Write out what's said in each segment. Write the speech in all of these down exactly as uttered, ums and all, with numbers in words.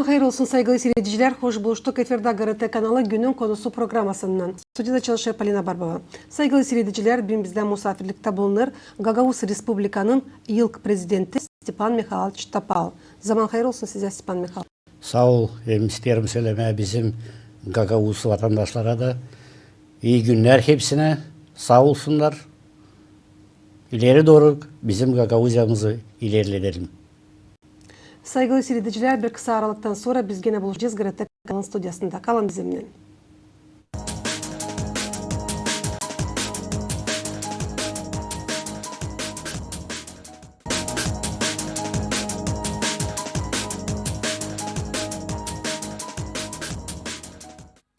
Hayır olsun, saygılı siiredicilär. Hoş buluştuk efirdä GRT kanalı Günün konusu programasınnan. Studiyada çalışêr Polina Barbova. Saygılı siiredicilär, büün bizdä musaafirliktä bulunêr Gagauz Respublikanın ilk prezidenti Stepan Mihayloviç Topal. Zaman hayır olsun sizä, Stepan Mihayloviç. Saa ol. Hem isteerim sölemää bizim gagauz vatandaşlara da ii günnär hepsinä. Saa olsunnar. İleri dooru bizim Gagauziyamızı ilerledelim. Saygılı siiredicilär, bir kısa aralıktan sora biz genä buluşacez GRT kanalın studiyasında. Kalın bizimnän.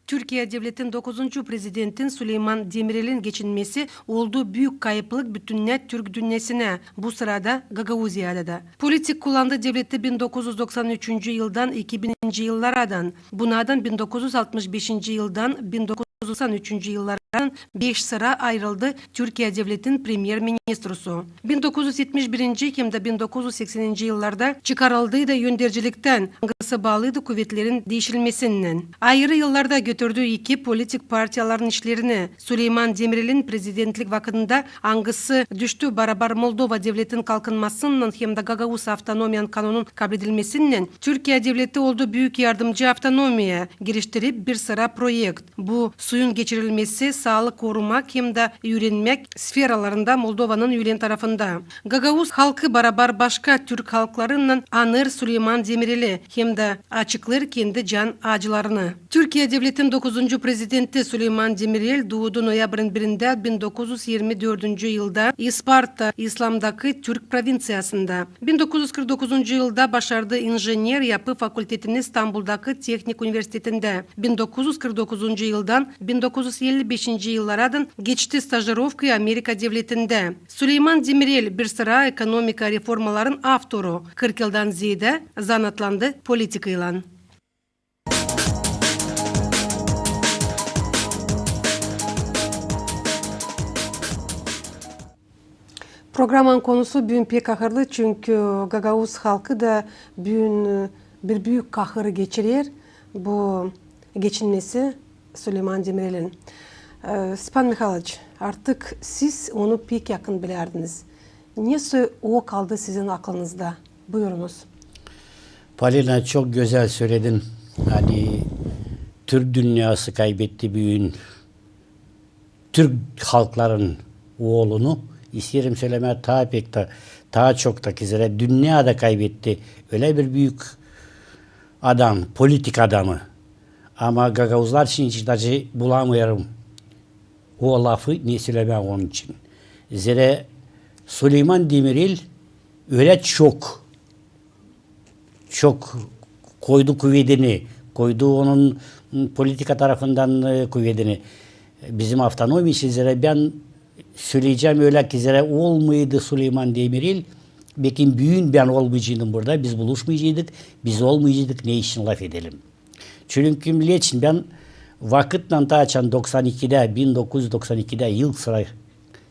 Türkiye devletin dokuzuncu prezidentin Suleyman Demirelin geçinmesi oldu büük kayıplık bütünnä türk dünnesinä, bu sırada Gagauziyada da. Politik kullandı devleti bin dokuz üz doksan üçüncü yıldan iki bininci yıllardan. Bunardan bin dokuz üz altmış beşinci yıldan bin dokuz üz doksan üçüncü yıllardan beş sıra ayırıldı Türkiye devletin premyer-ministrusu. Bin dokuz üz etmiş birinci hem dä bin dokuz üz sekseninci yıllarda çıkarıldıydı önderciliktän, angısı baalıydı kuvetlerin diişilmesinnän. Ayırı yıllarda götürdü iki politik partiyaların işlerini. Suleyman Demirelin prezidentlik vakıdında, angısı düştü barabar Moldova devletin kalkınmasınnan hem dä Gagauz avtonomiyanın kanunun kabledilmesinnän, Türkiye devleti oldu büük yardımcı avtonomiya, geliştirip bir sıra proekt. Bu suyun geçirilmesi, saalık korumak hem dä üürenmäk sferalarında Moldovanın üülen tarafında. Gagauz halkı barabar başka türk halklarınnan anêr Suleyman Demireli hem dä açıklêêr kendi can acılarını. Türkiye devletin dokuzuncu prezidenti Suleyman Demirel duudu noyabrın birindä bin dokuz üz irmi dördüncü yılda İsparta, İslamdakı türk provinţiyasında. Bin dokuz üz kırk dokuzuncu yılda başardı injener yapı fakultetini İstanbuldakı Tehnik universitetindä. Bin dokuz üz kırk dokuzuncu yıldan bin dokuz üz elli beşinci yıllardan geçti stajirovkayı Amerika devletindä. Suleyman Demirel bir sıra ekonomika reformaların avtoru, kırk yıldan zeedä zanaatlandı politikaylan. Programanın konusu büün pek ahırlı, çünkü gagauz halkı da büün, e, bir büük kahırı geçirer bu geçinmesi Suleyman Demirelin. E, Stepan Mihayloviç, artık siz onu pek yakın bilärdiniz. Nesoy o kaldı sizin aklınızda? Buyurunuz. Polina, çok gözäl söledin. Ani türk dünneyası kaybetti büün türk halkların oolunu. İsteerim sölemää, taa pek tä, taa çok ta ki zerä dünneya da kaybetti ölä bir büük adam, politik adamı. Ama gagauzlar için hiç dacı bulamêêrım o lafı ne sölemää onun için. Zerä Suleyman Demirel ölä çok, çok koydu kuvedini, koydu onun, m, politika tarafından, e, kuvedini bizim avtonomiya için. Zerä bän söleyecäm ölä ki, zerä olmaydı Suleyman Demirel, bekim büün bän olmayaceydım burada, biz buluşmayaceydık, biz olmayaceydık, ne için lafedelim. Çünkü millet için bän vakıtnan taa açan doksan ikidä, bin dokuz üz doksan ikidä ilk sıra,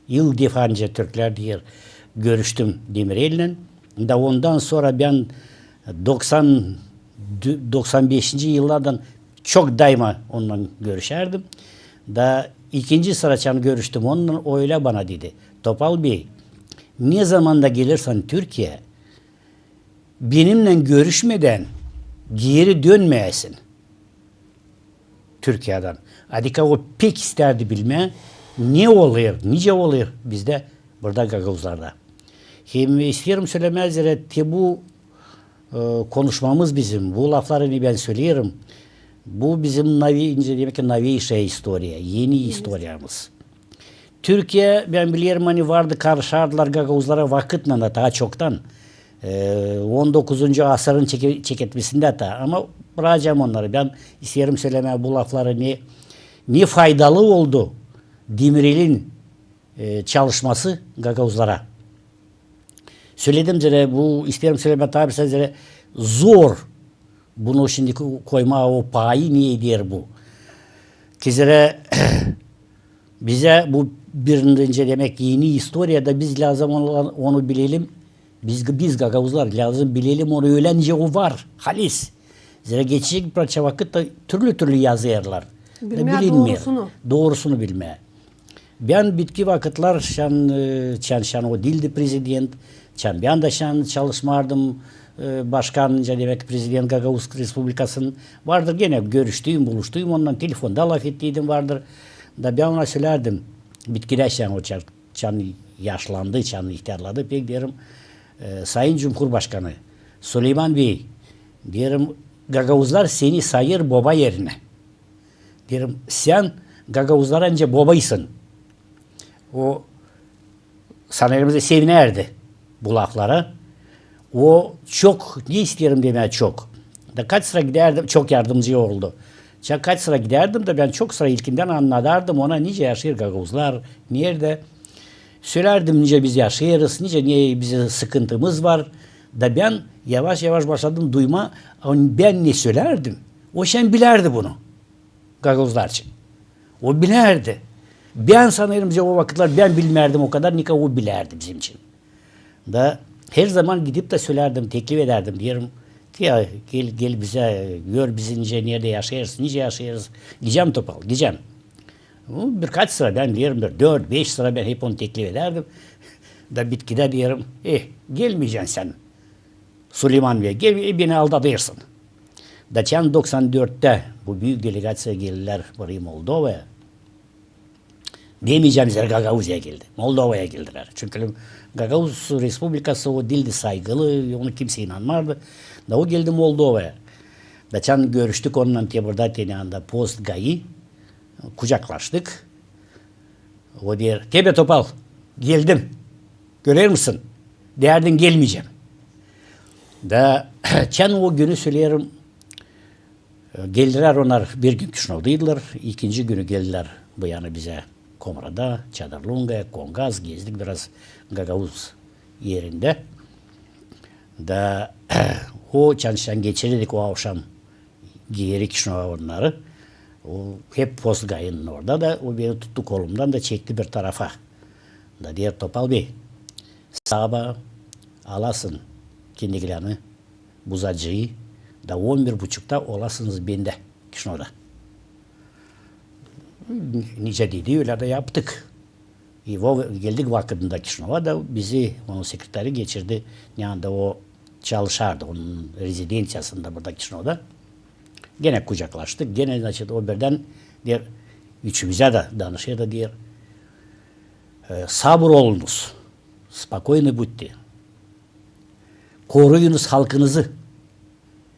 ilk defa, nicä türklär deer, görüştüm Demirelnän. Da ondan sora bän doksan, doksan beşinci yıllardan çok dayma onunnan görüşärdim. Da ikinci sıra açan görüştüm onunnan, o ölä bana dedi: Topal bey, ne zaman da gelirsän Türkiyeyä, benimnän görüşmedän geeri dönmeyäsin Türkiyedän. Adika o pek istärdi bilmää, ne olêr, nicä olêr bizdä burada, gagauzlarda. Hem isteerim sölemää zerä, te bu, e, konuşmamız bizim, bu lafları ne bän söleerim, bu bizim novi-, nicä demäk, noveyşaya istoriya, eni istoriyamız. Türkiye, bän bilerim, ani vardı, karışardılar gagauzlara vakıtnan da, taa çoktan. E, on dokuzuncu asırın çeke-, çeketmesindä taa. Ama brakacam onnarı. Bän isteerim sölemää bu lafları, ne, ne faydalı oldu Demirelin, e, çalışması gagauzlara. Söledim zerä, bu, isteerim sölemää, tabii, zerä zor bunu şindi ko-, koymaa o payı, ne eder bu. Ki zerä bizä bu birinci, demäk, eni istoriyada biz lääzım onu, onu bilelim. Biz, biz gagauzlar lääzım bilelim onu ölä, nicä o var halis. Zerä geçecek bir parça vakıt da türlü-türlü yazêrlar. Bilmää bilinmeer. Doorusunu. Doorusunu bilmää. Bän bitki vakıtlar şan, e, şan, şan o diildi prezident, şan bän dä şan çalışmardım, e, başkan, nicä demäk, prezident Gagauz Respublikasının. Vardır genä görüştüüm, buluştuum onunnan, telefonda lafettiydim, vardır. Da bän ona sölärdim, bitkidä şan o çan, çan yaşlandı, çan ihtärladı pek, deerim, e, Sayın Cumhurbaşkanı, Suleyman bey, deerim, gagauzlar seni sayêr boba erinä. Deerim, sän gagauzlara nicä bobaysın. O sanêrım sevinärdi bu laflara. O çok, ne isteerim demää çok. Da kaç sıra gidärdim, çok yardımcı oldu. Ça-, kaç sıra gidärdim da bän çok sıra ilkindän annadardım ona, nicä yaşêêr gagauzlar, neredä. Sölärdim, nicä biz yaşêêrız, nicä, ne bizim sıkıntımız var. Da bän yavaş-yavaş başladım duymaa, bän ne sölärdim, o şan bilärdi bunu. Gagauzlar için. O bilärdi. Bän sanêrım, bizim o vakıtlar bän bilmärdim o kadar, nicä o bilärdi bizim için. Da herzaman gidip dä sölärdim, teklif edärdim, deerim, ya, gel, gel bizä, gör bizi, nicä, neredä yaşêêrız, nicä yaşêêrız. Gidecäm, Topal, gidecäm. O, birkaç sıra bän, deerim, bir dört, beş sıra bän hep onu teklif edärdim. Da bitkidä deerim, e, gelmeyecän sän, Suleyman bey, gel, e, beni aldadêrsın. Da çan doksan dörttä bu büük delegaţiya geldilär burayı Moldovaya. Demeyecäm, zerä Gagauziyaya geldi. Moldovaya geldilär. Çünkü Gagauz Respublikası o diildi saygılı, onu kimsey inanmardı. Da o geldi Moldovaya. Da çan görüştük onunnan te burada, te yanında post gayı, kucaklaştık. O deer, tebe, Topal, geldim. Görer misin? Deerdin, gelmeyecäm. Da çan o günü söleerim, e, geldilär onnar, bir gün Kişinövdaydılar, ikinci günü geldilär bu yana bizä, Komrada, Çadırlungaya, Kongaz, gezdik biraz Gagauz erindä. Da o çan, çan geçirecäk o avşam geeri Kişinöva onnarı. O hep post gayının orada da, o beni tuttu kolumdan da çekti bir tarafa. Da deer, Topal bey, sabaa alasın Kendiglänı, Buzacıyı, da on bir buçukta olasınız bendä Kişinövda. Nicä dedi, ölä dä yaptık. I o, geldik vakıdında Kişinöva da, bizi onun sekretarı geçirdi, ne anda o çalışardı, onun rezidenţiyasında burada Kişinövda. Genä kucaklaştık, genä, значит, o birdän deer, üçümüzä dä danışêr da deer, e, sabır olunuz, спокойны будьте. Koruyunuz halkınızı.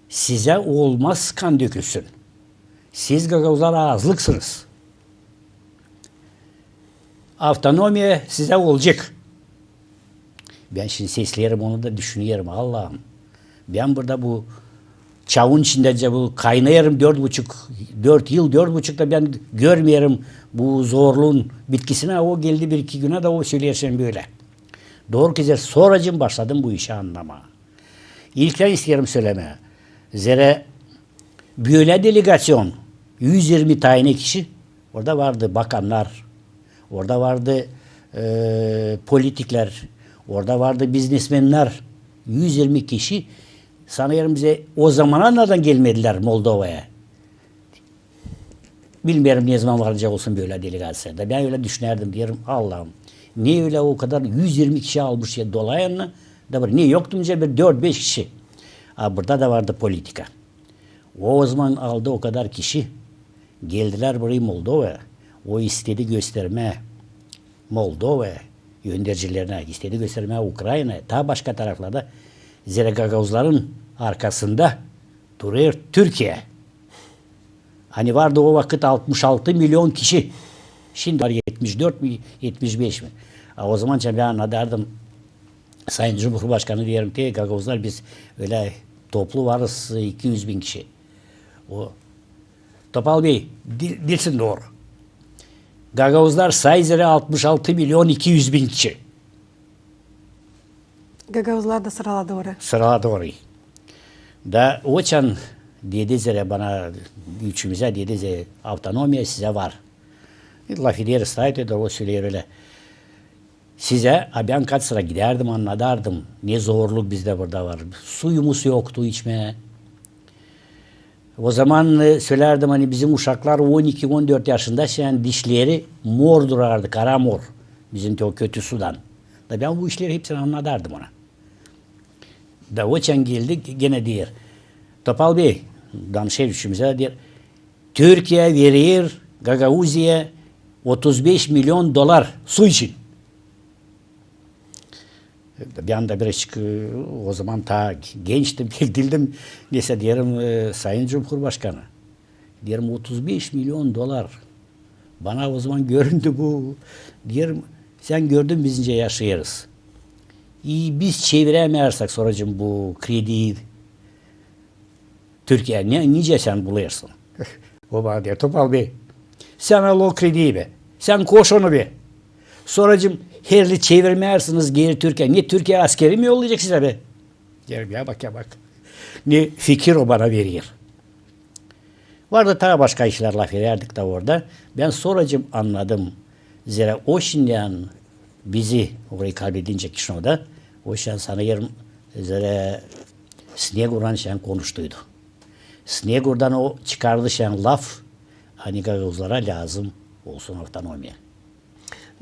Sizä olmaz kan dökülsün. Siz gagauzlar azlıksınız. Avtonomiya sizä olacek. Bän şindi sesleerim onu da düşünerim, Allahım. Bän burada bu çavun içindä bu kaynêêrım dört buçuk, dört yıl, dört buçuk da bän görmeerim bu zorluun bitkisini, a o geldi bir-iki günä da o söleer şan bölä. Dooru ki, zerä sora başladım bu işi annamaa. İlktän isteerim sölemää. Zerä bölä delegaţion, üz irmi tane kişi, orada vardı bakannar, orada vardı, e, politiklär, orada vardı biznesmennär, üz irmi kişi, sanêrım, bizä o zaman annadan gelmedilär Moldovaya. Bilmeerim, ne zaman varınca olsun bölä delegaţiya. Da bän ölä düşünärdim, deerim, Allahım, ne ölä o kadar üz irmi kişi almış ya dolayanına, da bir ne yoktu nicä bir dört-beş kişi. A burada da vardı politika. O zaman aldı o kadar kişi, geldilär burayı Moldovaya, o istedi göstermää Moldovaya öndercilerinä, istedi göstermää Ukraynaya, taa başka taraflarda, zerä gagauzların arkasında durêr Türkiye. Ani vardı o vakıt altmış altı milion kişi. Şindi var etmiş dört mi, etmiş beş mi? A o zaman bän annadardım, Sayın Cumhurbaşkanı, deerim, te gagauzlar biz ölä toplu varız iki üz bin kişi. O, Topal bey, di-, diilsin dooru. Gagauzlar say zerä altmış altı milion iki üz bin kişi. Gagauzlar da sıraladı orayı. Sıraladı orayı. Da oçan dedi zerä bana, üçümüzä dedi zerä, avtonomiya sizä var. Lafederiz, taa da o söleer ölä. Sizä, a bän kaç sıra gidärdim, annadardım, ne zorluk bizdä burada var. Suyumuz yoktu içmää. O zaman, e, sölärdim, ani bizim uşaklar on iki, on dört yaşında, şindi dişleri mor durardı, kara mor. Bizim te o kötü sudan. Da bän bu işleri hepsini annadêrdım ona. Da o çaan geldi, genä deer: Topal bey, danışêr üçümüzä, deer, Türkiye verer Gagauziyaya otuz beş milyon dolar su için. Bän dä birazcık, e, o zaman taa gençtim, bildim. Neysä deerim, e, Sayın Cumhurbaşkanı, deerim, otuz beş milyon dolar. Bana o zaman göründü bu. Deerim, sän gördün, biz nicä yaşêêrız. İ biz çevirämeersek, soracım, bu krediyi Türkiyeyä, ne, nicä sän bulêrsın? O bana deer: Topal bey, sän al o krediyi be, sän koş onu be. Soracım, herli çevirmeersiniz geeri Türkiyeyä, ne Türkiye askeri mi yollayacek sizä be? Deerim, ya bak, ya bak. Ne fikir o bana verer. Vardı taa başka işlär, lafedärdik da orada. Bän soracım annadım. Zerä o şindän bizi orayı kabledince Kişinövda, o şindän sanêrım, zerä Snegurlan şindän konuştuydu. Snegurdan o çıkardı şindän laf, ani gagauzlara lääzım olsun avtonomiya.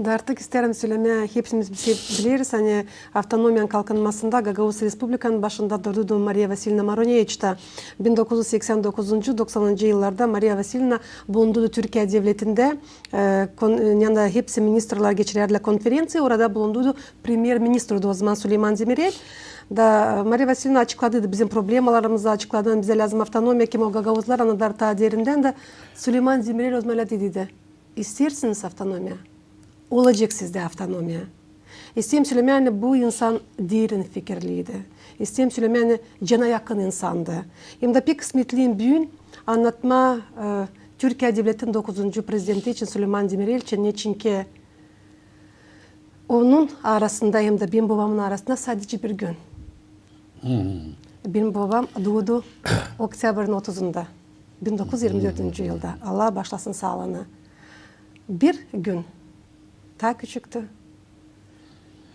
Da artık isteerim sölemää, hepsimiz bi-, bileriz, ani avtonomiyanın kalkınmasında Gagauz Respublikanın başında durduydu Mariya Vasilievna Moroneviç ta bin dokuz üz seksän dokuzuncu, doksanıncı yıllarda Mariya Vasilievna bulunduydu Türkiye devletindä, e, kon-, e, yanında hepsi ministrlär geçirärdilär konferenţiya, orada bulunduydu premyer-ministrdi o zaman Suleyman Demirel. Da, e, Mariya Vasilievna açıkladıydı bizim problemalarımızı, açıkladı, ani bizä lääzım avtonomiya, kim o gagauzlar, annadêr taa derindän. Da Suleyman Demirel o zaman ölä dediydi: İsteersiniz avtonomiya? Olacek sizdä avtonomiya. İsteerim sölemää, ani bu insan derin fikirliydi. İsteerim sölemää, ani cana yakın insandı. Hem dä pek kısmetliyim büün annatmaa, e, Türkiye devletinin dokuzuncu prezidenti için, Suleyman Demirel için, neçinki onun arasında hem dä benim bobamın arasında sadece bir gün. Benim bobam duudu oktyabrın otuzunda, bin dokuz üz irmi dördüncü yılda. Allah baaşlasın saalıını. Bir gün taa küçüktü.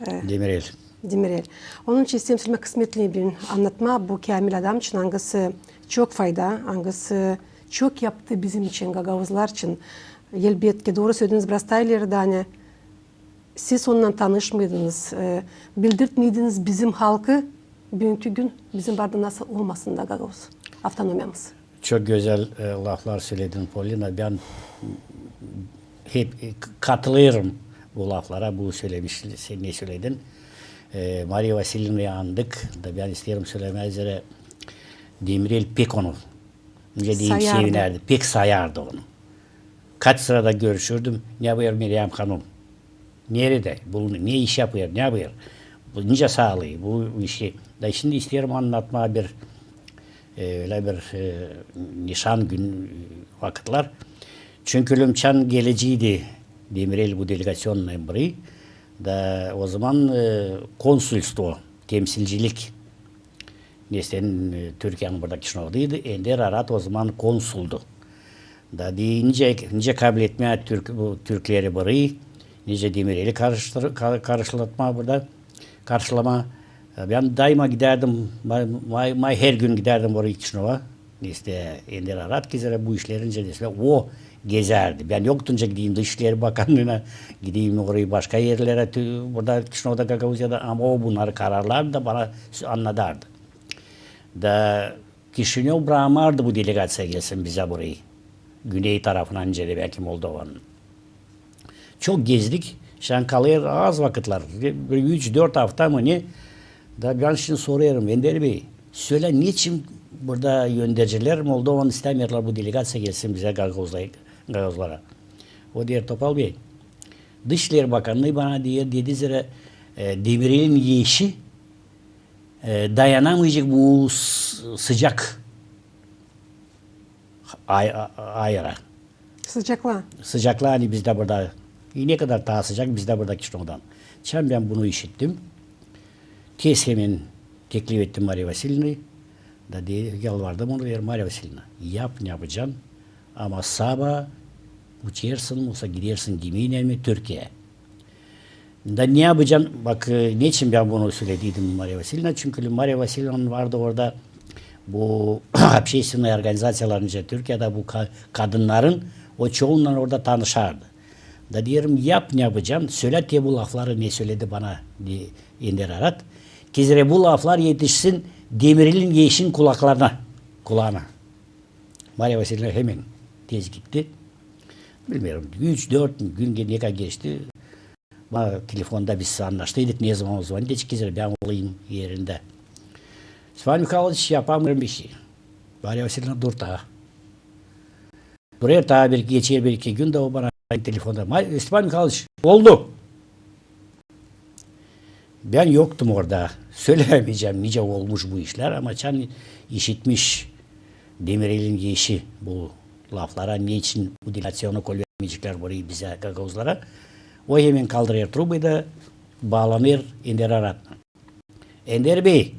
E, Demirel. Demirel. Onun için isteerim sölemää, kısmetliyim büün annatmaa bu käämil adam için, angısı çok fayda, angısı çok yaptı bizim için, gagauzlar için. Elbetki, dooru sölediniz biraz taa ileri, da ani siz onunnan tanışmaydınız, e, bildirtmeydiniz bizim halkı, büünkü gün bizim vardı nasıl olmasın da gagauz avtonomiyamız. Çok gözäl, e, laflar söledin, Polina. Bän hep, e, k-, katılêrım bu laflara, bu sölemiş, sän ne söledin. E, Mariya Vasilievnayı annadık da bän isteerim sölemää zerä Demirel pek onu nicä deyim, sayardı, sevinärdi, pek sayardı onu. Kaç sırada görüşürdüm, ne yapêr Meryem hanım? Neredä bulunêr, ne iş yapêr, ne yapêr? Bu nicä saalıy bu işi? Da şindi isteerim annatmaa bir, e, ölä bir, e, nişan gün, e, vakıtlar. Çünkü Lümçan geleceydi Demirel bu delegaţiyonnayın biri. Da o zaman, e, konsulstvo, temsilcilik, neysä, e, Türkiyenin burada Kişinövdaydı, Ender Arat o zaman konsuldu. Da deyni nicä, nicä kabletmää türk, bu türkleri burayı, nicä Demireli karıştır-, ka-, karşılatmaa burada, karşılamaa. E, bän daima gidärdim, may, may, may her gün gidärdim burayı Kişinöva. İştä Ender Arat gezärä bu işleri nicä deyim, o gezärdi. Bän yoktunca gideyim Dışişleri Bakanlıına, gideyim orayı başka erlerä, tü-, burada Kişinövda, Gagauziyada, ama o bunnarı kararlardı da bana s-, annadardı. Da Kişinöv brakmardı bu delegaţiya gelsin bizä burayı. Güney tarafına, nicä dä beki Moldovanın. Çok gezdik, şindän kalêr az vakıtlar, bir üç-dört afta mı ne, da bän şindi sorêrım: Ender bey, sölä, neçin burada öndercilär Moldovanın istämeerlär bu delegaţiya gelsin bizä, gagauzla-, gagauzlara? O deer: Topal bey, Dışişleri Bakanlıı bana deer, dedi zerä, e, Demirelin eşi, e, dayanamayacek bu s-, sıcak ay-, a-, ayıra. Sıcakla. Sıcakla, ani bizdä burada, e, ne kadar taa sıcak bizdä burada Kişinövdan. Çaan bän bunu işittim, tez hemen teklif ettim Mariya Vasilievnayı. Da de-, yalvardım onu, deer: Mariya Vasilievna, yap ne yapacan, ama sabaa uçêrsın, osa gidersin gemiylän mi Türkiyeyä. Da ne yapacan, bak, e, neçin bän bunu sölediydim Mariya Vasilievnaya? Çünkü Mariya Vasilievnanın vardı orada bu общественный organizaţiyalarınca Türkiyedä bu ka-, kadınnarın, o çounnan orada tanışardı. Da deerim, yap, ne yapacan, sölä te bu lafları, ne söledi bana, de-, Ender Arat. Kezerä bu laflar etişsin Demirelin eşin kulaklarına, kulaana. Mariya Vasilyevna hemen tez gitti. Bilmeerim, üç, dört gün ne kadar geçti. Bana telefonda biz annaştıydık, ne zaman o zaman geçecek, bän olayım erindä. Stepan Mihayloviç, yapamêêrım bişey. Mariya Vasilyevna durêr taa. Durêr taa, bir, geçer bir-iki gün, da o bana telefonda: "Ma-, Stepan Mihayloviç, oldu." Bän yoktum orada. Sölemeyecäm, nicä olmuş bu işlär, ama açan işitmiş Demirelin eşi bu laflara, neçin udelâţionu kolvermeyeceklär burayı bizä, gagauzlara. O hemen kaldırêr trubayı da baalanêr Ender Aratlan. Ender bey,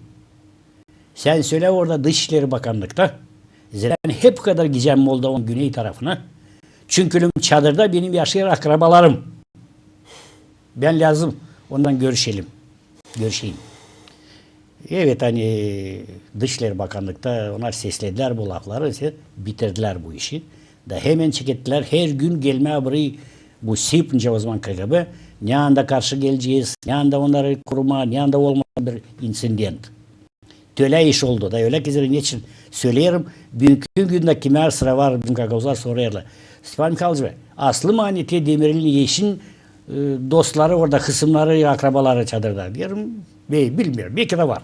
sän sölä orada Dışişleri Bakannıkta, zerä hep kadar gidecäm Moldovanın güney tarafına. Çünkü çadırda benim yaşêêr akrabalarım. Bän lääzım onunnan görüşelim. Görüşeyim. Evet, ani Dışişleri Bakannıkta onnar sesledilär bu lafları, se-, bitirdilär bu işi. Da hemen çekettilär, her gün gelmää burayı bu SİP, nicä o zaman KGB, ne anda karşı gelecez, ne anda onnarı kurmaa, ne anda olmasın bir inţident. Tölä iş oldu da, ölä ki, neçin söleerim, büünkü gündä kimär sıra var, bizim gagauzlar sorêrlar: "Stepan Mihayloviç bey, aslı mı ani te Demirelin eşin, e, dostları orada, hısımnarı, akrabaları çadırda?" Deerim, bey, bilmeerim, belki dä var.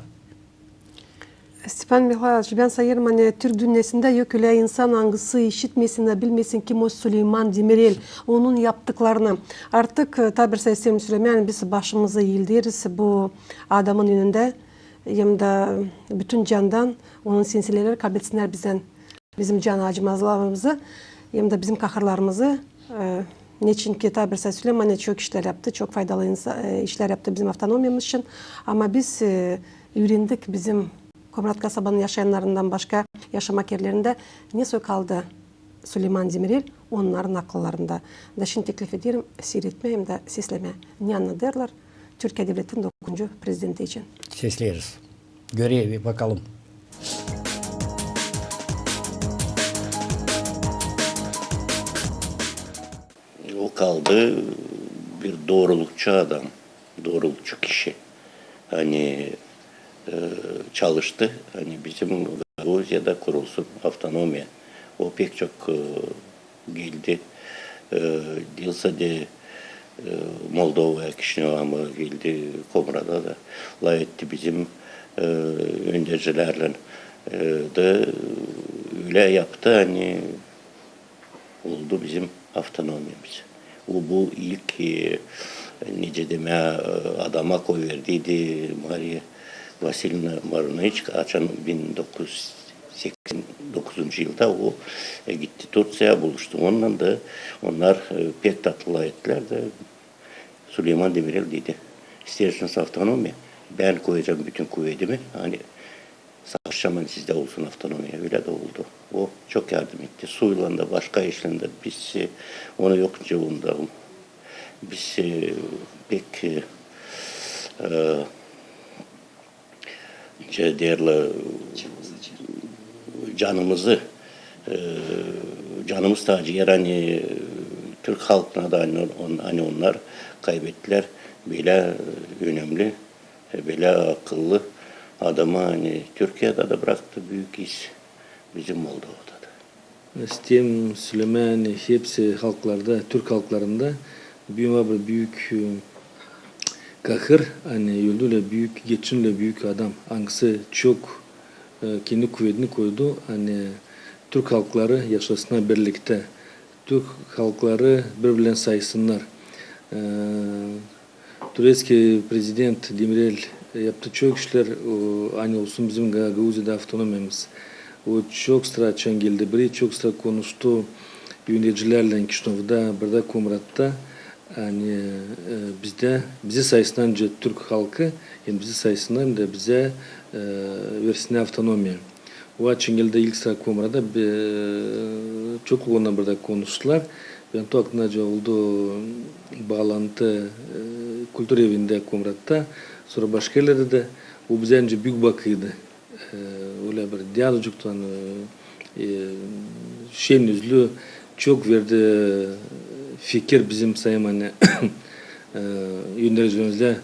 Stepan Mihayloviç, bän sayêrım, ani türk dünnäsindä yok ölä insan, angısı işitmesin da bilmesin, kim o Suleyman Demirel, onun yaptıklarını. Artık, e, taa bir sayı sölemää, ani biz başımızı eelderiz bu adamın önündä, hem dä bütün candan onun sinsileri kaybetsinär bizdän bizim can acımazlarımızı, hem dä bizim kahırlarımızı, e, neçinki taa bir sayı sölemää, ani çok işlär yaptı, çok faydalı insa-, e, işlär yaptı bizim avtonomiyamız için. Ama biz, e, üürendik bizim Komrat kasabanın yaşayannarından başka yaşamak erlerindä ne soy kaldı Suleyman Demirel, onnarın akıllarında. Da şindi teklif ederim siiretmää hem dä seslemää, ne annadêrlar Türkiye devletin dokuzuncu prezidenti için. Sesleeriz. Görelim, bakalım. O kaldı bir doorulukçu adam, doorulukçu kişi. Ani, e, çalıştı, ani bizim Gagauziyada kurulsun avtonomiya. O pek çok, e, geldi. E, diil sade, e, Moldovaya, Kişinöva, ama geldi Komrada da, lafetti bizim, e, öndercilärlän. E, da ölä yaptı, ani oldu bizim avtonomiyamız. O bu ilk, e, nicä demää, e, adama koyverdiydi Mariya Vasilyevna Marunoviç, açan bin dokuz yüz seksen dokuzuncu yılda o, e, gitti Turţiyaya, buluştu onunnan da, onnar, e, pek tatlı lafettilär da Suleyman Demirel dedi: "İsteersiniz avtonomiya, bän koyacam bütün kuvedimi, ani savaşacam, ani sizdä olsun avtonomiya." Ölä dä oldu. O çok yardım etti. Suylan da, başka işlän dä. Biz, e, onu yok nicä unudalım. Biz, e, pek, e, e, nicä deerlär, canımızı, e, canımız acıyêr, ani türk halkına da, ani on-, ani onnar kaybettilär bölä önemli, e, bölä akıllı adamı, ani Türkiyada da bıraktı büük iz bizim Moldovada da. İsteerim sölemää, ani hepsi halklarda, türk halklarında büün var bir büük, e, kahır, ani öldü ölä büük, geçti ölä büük adam, angısı çok, e, kendi kuvedini koydu, ani türk halkları yaşasınnar birliktä. Türk halkları biri-birlerini saysınnar. E, Tureski prezident Demirel yaptı çok işlär, o, ani olsun bizim Ga-, Gagauziyada avtonomiyamız. O çok sıra açan geldi biri, çok sıra konuştu öndercilärlän Kişinövda, burada Komratta. Ani, e, bizdä, bizi saysınnar nicä türk halkı, hem bizi saysınnar hem dä bizä, e, versinnär avtonomiya. O açan geldi ilk sıra Komrada, be-, çok onunnan burada konuştular. Bän to aklımda oldu baalantı, e, kultura evindä Komratta, sora başka erlerdä dä. O bizä nicä büük bakıydı. E, Ölä bir Diyarcuktan, e, e, şen üzlü çok verdi fikir bizim sayın, ani, e, öndericilerizdä,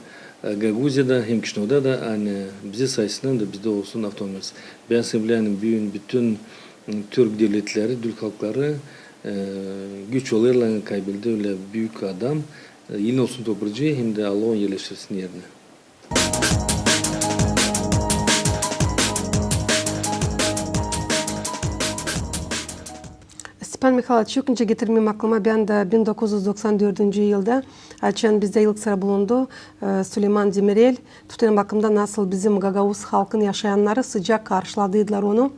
e, Gagauziyada hem Kişinövda da, ani bizi saysınnar da bizdä olsun avtonomiyamız. Bän sanêrım, ani büün bütün, m, türk devletleri, türk halkları, e, güç olêrlar, ani kaybeldi ölä büük adam, e, elini olsun toparcı hem dä alsın, erleştirsin erinä. Stepan Mihayloviç, çok nicä getirmeerim aklıma, bän dä bin dokuz üz doksan dördüncü yılda, açan bizdä ilk sıra bulundu, e, Suleyman Demirel, tutêrım aklımda, nasıl bizim gagauz halkın yaşayannarı sıcak karşıladıydılar onu.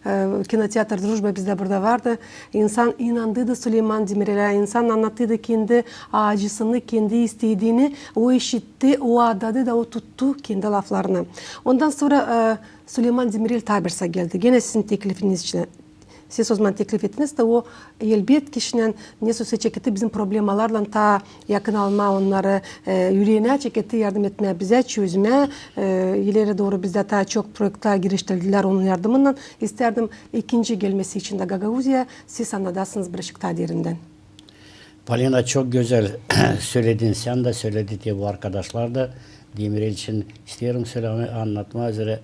E, kinoteatr Drujba bizdä burada vardı. İnsan inandıydı Suleyman Demirelä, insan annattıydı kendi acısını, kendi istediini, o işitti, o adadı da o tuttu kendi laflarını. Ondan sora, e, Suleyman Demirel Tabersa geldi. Genä sizin teklifiniz için. Siz o zaman teklif ettiniz da o, elbetki, işinän nesä olsa çeketti bizim problemalarlan taa yakın almaa onnarı, e, üreenä çeketti yardım etmää bizä, çözmää, e, ileri dooru bizdä taa çok proektlär giriştirildilär onun yardımınnan. İstärdim ikinci gelmesi için dä Gagauziyaya, siz annadasınız birazçık taa derindän. Polina, çok gözäl söledin sän dä, söledi te bu arkadaşlar da. Demirel için isteerim sölemää, annatmaa üzerä,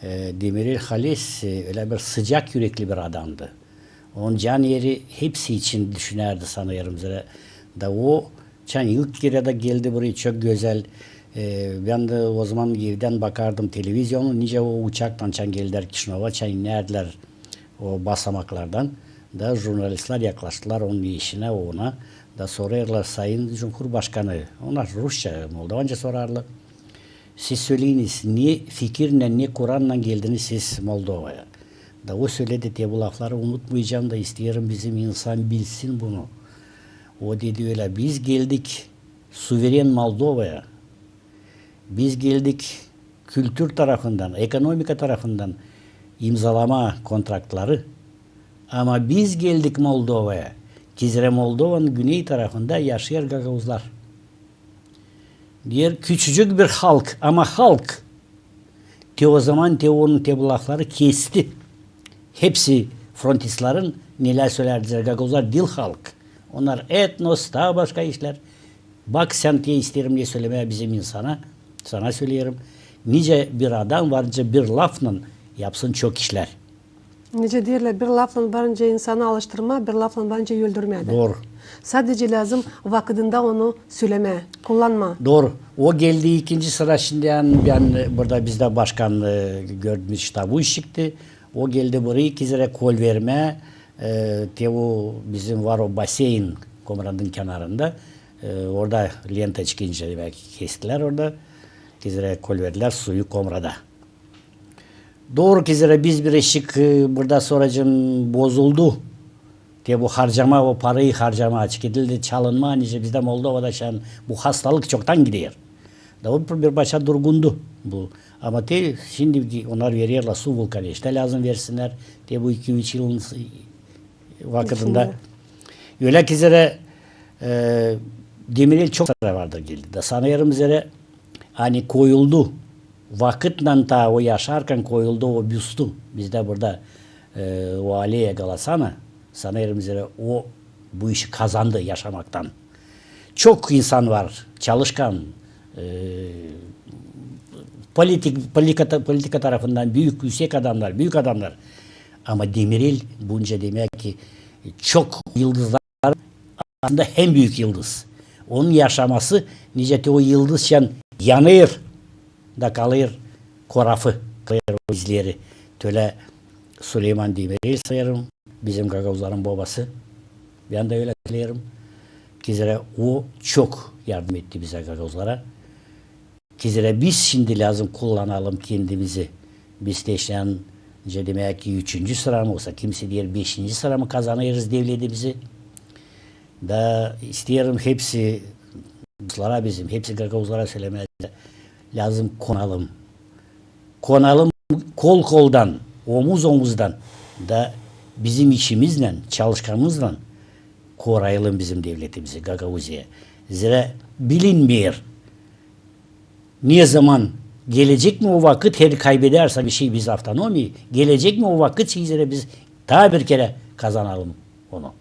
e, Demirel halis, e, ölä bir sıcak ürekli bir adamdı. Onun can eri hepsi için düşünärdi, sanêrım, üzerä. Da o, çan ilk kerä dä geldi burayı, çok gözäl. E, bän dä o zaman evdän bakardım televiziyonu, nicä o uçaktan çan geldilär Kişinöva, çan innärdilär o basamaklardan. Da jurnalistlär yaklaştılar onun eşinä, ona. Da sorêrlar: "Sayın Cumhurbaşkanı", onnar rusça, moldovanca sorarlar. "Siz söleyiniz, ne fikirnän, ne kurarlan geldiniz siz Moldovaya?" Da o söledi te bu lafları, unutmayacam da, isteerim bizim insan bilsin bunu. O dedi ölä: "Biz geldik suveren Moldovaya. Biz geldik kültür tarafından, ekonomika tarafından imzalamaa kontraktları. Ama biz geldik Moldovaya, kezirä Moldovanın güney tarafında yaşêêr gagauzlar." Deer, küçücük bir halk, ama halk. Te o zaman te onun te bu lafları kesti hepsi frontistların, nelär sölärdi, gagauzlar diil halk. Onnar etnos, taa başka işlär. Bak sän te, isteerim ne sölemää bizim insana, sana söleerim. Nicä bir adam varınca bir lafnan yapsın çok işlär. Nicä deerlär, bir laflan varınca insanı alıştırmaa, bir laflan varınca öldürmää dä. Dooru. Sadecä lääzım vakıdında onu sölemää, kullanmaa. Dooru. O geldi ikinci sıra, şindi ani bän burada bizdä başkan, e, gördüünüz ştabu işçisi. O geldi burayı kezirä kol vermää, e, te o bizim var o baseyn Komratın kenarında. E, orada lenta çıkınca, demäk, kestilär orada. Kezirä kol verdilär suyu Komrada. Dooru, kezirä biz birazçık, e, burada sora çın bozuldu. Te bu harcamaa, o parayı harcamaa, çıkıdıldı çalınmaa, nicä bizdä Moldovada şindi bu hastalık çoktan gider. Da o bir, bir başa durgundu bu. Ama te şindi onnar vererlär su vulkana, işte lääzım versinnär. Te bu iki-üç yılın s-, vakıdında. İçindä. Ölä, kezirä, e, Demirel çok sıra vardır geldi. Da sanêrım üzerä, ani koyuldu. Vakıtnan taa o yaşarkan koyuldu o büstu. Bizdä burada, e, o aleya Galasana, sanêrım üzerä o bu işi kazandı yaşamaktan. Çok insan var, çalışkan, e, politik, politika, politika tarafından büük, üüsek adamnar, büük adamnar. Ama Demirel bunca, demäk ki, çok yıldızlar arasında en büük yıldız. Onun yaşaması, nicä te o yıldız şindi yanêr da kalêr korafı, kalêr o izleri. Te ölä Suleyman Demirel, sanêrım, bizim gagauzların bobası. Bän dä ölä söleerim. Kezirä o çok yardım etti bizä, gagauzlara. Kezirä biz şindi lääzım kullanalım kendimizi. Biz te şindi, demäk ki, üçüncü sıra mı, osa kimsä deer, beşinci sıra mı kazanêrız devletimizi. Da isteerim hepsi ruslara bizim, hepsi gagauzlara sölemää, lääzım konalım. Konalım kol-koldan, omuz-omuzdan da bizim işimiznän, çalışkamızlan korayalım bizim devletimizi, Gagauziya. Zerä bilinmeer, ne zaman Gelecek mi o vakıt, her kaybedersek bir şey biz avtonomiyi, gelecek mi o vakıt, sizlere biz taa bir kerä kazanalım onu?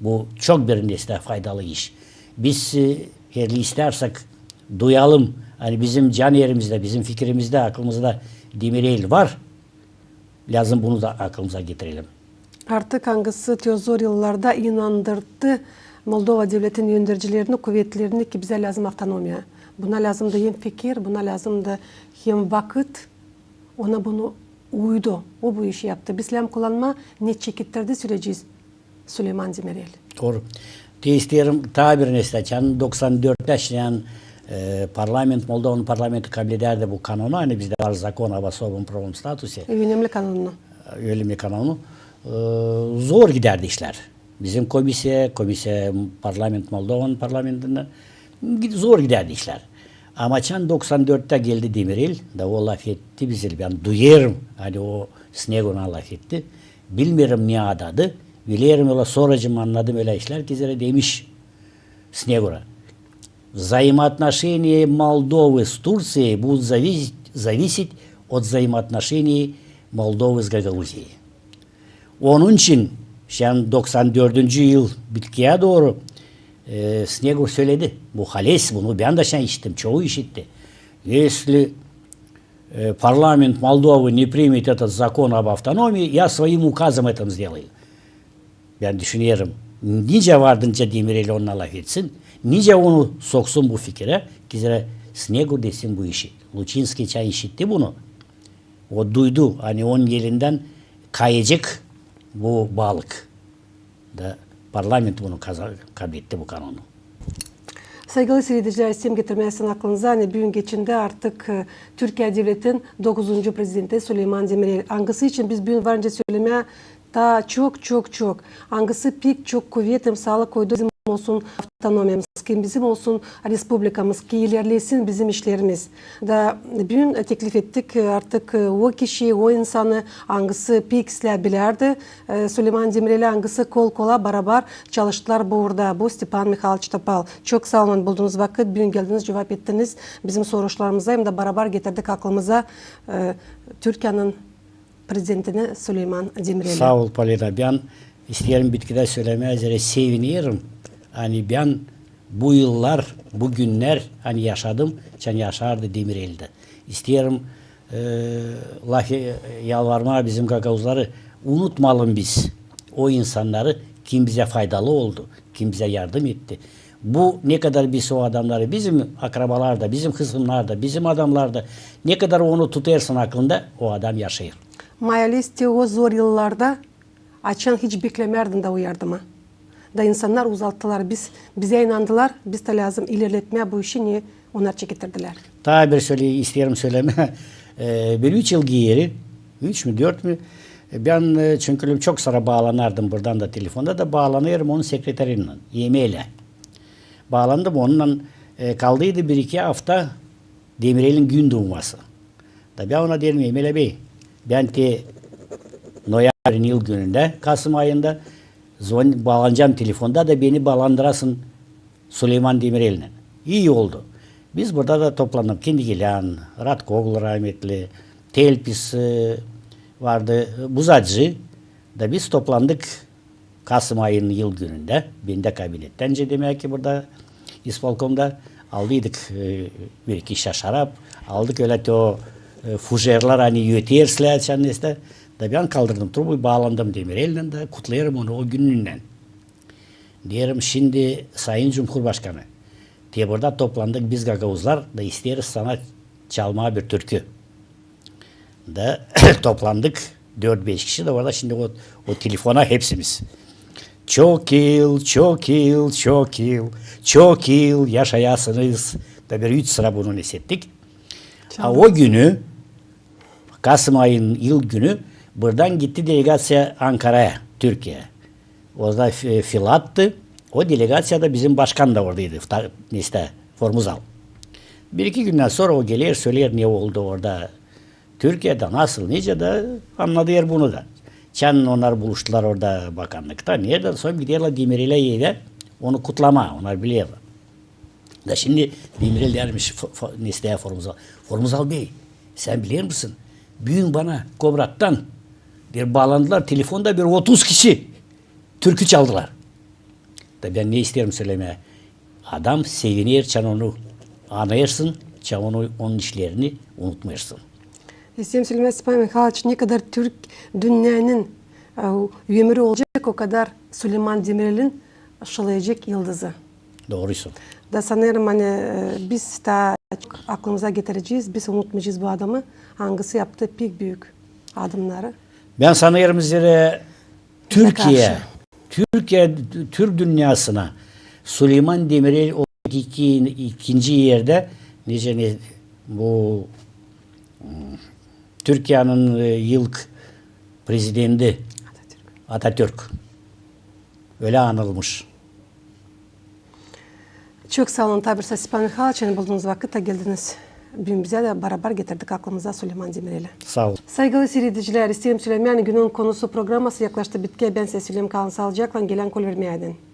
Bu çok bir nesä faydalı iş. Biz, e, herli istärsek duyalım, ani bizim can erimizdä, bizim fikirimizdä, aklımızda Demirel var. Lääzım bunu da aklımıza getirelim. Artık angısı te o zor yıllarda inandırdı Moldova devletin öndercilerini, kuvetlerini ki bizä lääzım avtonomiya. Buna lääzımdı hem fikir, buna lääzımdı hem vakıt. Ona bunu uydu. O bu işi yaptı. Biz lääzım kullanmaa, ne çekettirdi süreci Suleyman Demirel. Dooru. Te isteerim taa bir nesä. Çan doksan dörttä şindän, e, parlament, Moldovanın parlamenti kabledärdi bu kanonu, ani bizdä var закон об особом правовом статусе. Önemli kanonu. Önemli kanonu. E, zor gidärdi işlär. Bizim komisiya, komisiya parlament, Moldovanın parlamentindä zor gidärdi işlär. Ama çan doksan dörttä geldi Demirel, da o lafetti bizä, bän duyêrım, ani o Snegura lafetti. Bilmeerim ne adadı, bilerim, ölä soracım, annadım, ölä işlär ki zerä demiş Snegura: Взаимоотношения Молдовы с Турцией будут зависеть, зависеть от взаимоотношений Молдовы с Гагаузией. Onun için şindän doksan dördüncü yıl bitkiyä dooru, e, Snegur söledi. Bu hales, bunu bän dä şindän işittim, çoyu işitti. Если, э, парламент Молдовы не примет этот закон об автономии, я своим указом это сделаю. Bän düşünerim, nicä vardınca Demirel onunnan lafetsin, nicä onu soksun bu fikirä, ki zerä Snegur desin bu işi. Luçinski çan işitti bunu, o duydu, ani onun elindän kayacek bu balık. Da parlament bunu kaza-, kabletti bu kanonu. Saygılı siiredicilär, isteerim getirmää sizin aklınıza, ani büün geçindi artık, e, Türkiya devletin dokuzuncu prezidenti Suleyman Demirel. Angısı için biz büün var nicä sölemää taa çok, çok, çok. Angısı pek çok kuvet hem saalık koydu bizim olsun avtonomiyamız, ki bizim olsun respublikamız, ki ilerlesin bizim işlerimiz. Da büün teklif ettik, e, artık, e, o kişiyi, o insanı, angısı pek islää bilärdi, e, Suleyman Demirelä, angısı kol-kola barabar çalıştılar bu uurda, bu Stepan Mihayloviç Topal. Çok saa olun, buldunuz vakıt, büün geldiniz, cuvap ettiniz bizim soruşlarımıza, hem dä barabar getirdik aklımıza, e, Türkiyanın prezidentini Suleyman Demireli. Saa ol, Polina. Bän isteerim bitkidä sölemää, zerä sevinerim, ani bän bu yıllar, bu günnär, ani yaşadım, çan yaşardı Demirel dä. İsteerim, e, lafı, e, yalvarmaa bizim gagauzları, unutmayalım biz o insannarı, kim bizä faydalı oldu, kim bizä yardım etti. Bu ne kadar biz o adamnarı, bizim akrabalar da, bizim hısımnar da, bizim adamnar da, ne kadar onu tutêrsın aklında, o adam yaşêêr. Maalistiä o zor yıllarda, açan hiç beklemärdin dä o yardımı. Da insannar uzattılar, biz, bizä inandılar, biz dä lääzım ilerletmää bu işi, ne onnar çekettirdilär. Taa bir sölä-, isteerim sölemää. E, bir üç yıl geeri, üç mü, dört mü, e, bän, e, çünkü çok sora baalanardım burdan da telefonda da baalanêrım onun sekreterinnän, Emilä. Baalandım onunnan, e, kaldıydı bir-iki afta Demirelin günduvması. Da bän ona deerim: Emil bey, bän te noyabrin yıl günündä, kasım ayında, zon-, baalanacam telefonda da beni baalandırasın Suleyman Demirelnän. İi oldu. Biz burada da toplandık. Kendigilän, Ratkoglu rahmetli, Telpis, e, vardı, Buzacı. Da biz toplandık kasım ayının yıl günündä. Bendä kabinettän nicä demäk ki burada ispolkomda aldıydık, e, bir-iki şişä şarap, aldık ölä te o, e, fujerlar, ani ötersä, çan nesä. Da bän kaldırdım trubayı, baalandım Demirelnän da kutlêêrım onu o gününnän. Deerim: şindi, Sayın Cumhurbaşkanı, te burada toplandık biz gagauzlar da isteeriz sana çalmaa bir türkü. Da toplandık dört-beş kişi da burada şindi o, o telefona hepsimiz. Çok yıl, çok yıl, çok yıl, çok yıl yaşayasınız. Da bir üç sıra bunu nesettik. A o günü, kasım ayının yıl günü, buradan gitti delegaţiya Ankaraya, Türkiyeyä. O da Fi-, Filattı. O delegaţiyada bizim başkan da oradaydı, fta-, nesä, Formuzal. Bir-iki gündän sora o geler, söleer, ne oldu orada Türkiyedä, nasıl, nicä da annadêr bunu da. Çan onnar buluştular orada bakannıkta, neredä, sora giderlär Demirelä evä, onu kutlamaa, onnar bilerlär. Da şindi Demirel dermiş, f-, f-, nesä, Formuzal. Formuzal bey, Sän biler misin? Büün bana Komrattan bir baalandılar telefonda, bir otuz kişi türkü çaldılar. Da bän ne isteerim sölemää? Adam seviner, çan onu anêêrsın, çan onu, onun işlerini unutmêêrsın. İsteerim sölemää, Stepan Mihayloviç, ne kadar türk dünnänin, e, ömüri olacek, o kadar Suleyman Demirelin işleyecek yıldızı. Doorusun. Da sanêrım, ani, e, biz taa çok aklımıza getirecez, biz unutmayacez bu adamı, angısı yaptı pek büük adımnarı. Bän sanêrım, zerä Türkiye, Türkiye, türk dünnäsına Suleyman Demirel o iki, ikinci erdä, nicä ne, bu, hmm, Türkiyenin, e, ilk prezidenti Atatürk. Atatürk. Ölä anılmış. Çok saa olun, taa bir saa, Stepan Mihayloviç, ani buldunuz vakıt da geldiniz. Büün bizä dä barabar getirdik aklımıza Suleyman Demireli. Saa ol. Saygılı siiredicilär, isteerim sölemää, ani günün konusu programması yaklaştı bitkiyä. Bän sizä söleerim, kalın saalıcaklan, gelän kol vermeyädän.